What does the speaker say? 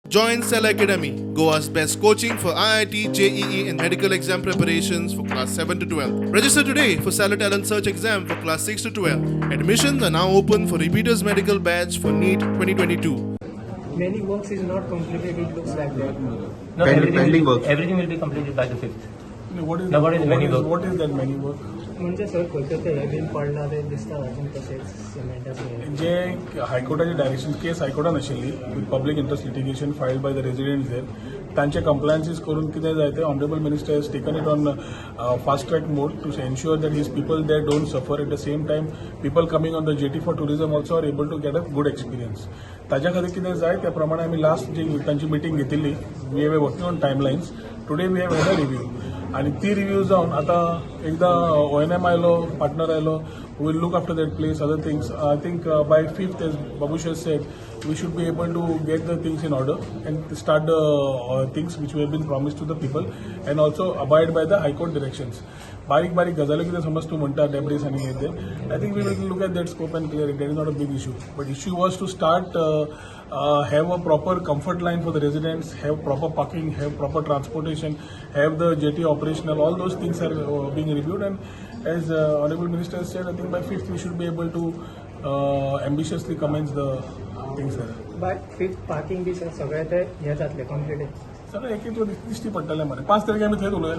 Join Cell Academy, Goa's best coaching for IIT, JEE, and medical exam preparations for class 7 to 12. Register today for Stellar Talent Search exam for class 6 to 12. Admissions are now open for repeaters medical batch for NEET 2022. Many works is not completed, it looks like that. No, Pending- everything pending will, works. Everything will be completed by the 5th. No, what is Now, what is what many is, work? What is that many work? म्हणजे sir खंय तर ते हें बीन पडलां तें दिसता अजून तशेंच सिमेंटाचें. जे हायकोर्टाचे डायरेक्शन, केस हायकोर्टान आशिल्ली with public interest litigation filed by the residents there, तांचे कंप्लायन्सीस करून कितें जाय ते Honourable Minister has taken it on fast track mode to ensure that his people there don't suffer, at the same time people coming on the jetty for tourism also are able to get a good experience. ताज्या खातीर कितें जाय त्या प्रमाणे आमी last जी तांची meeting घेतिल्ली, we are working on timelines. Today we have had a review आणि ती रिव्ह्यू जावन आतां एकदां ONM आयलो, पार्टनर आयलो, will look after that place, other things. I think by 5th, as Babush has said, we should be able to get the things in order and start the things which we have been promised to the people and also abide by the High Court directions. बारीक बारीक गजाली कितें समज तूं म्हणटा, डेब्रीस आनी हें तें, I think we will look at that scope and clear it. That is not a big issue, but issue was to start, have a proper comfort line for the residents, have proper parking, have proper transportation, have the jetty operational. All those things are being reviewed, and as Honorable Minister said, I think by 5th we should be able to ambitiously commence the things there. By 5th parking B sir सगळें ते हें जातलें complete? सगळें एक एक दिश्टी पडटलें मरे. 5 तारखे आमी थंयच उलोवया.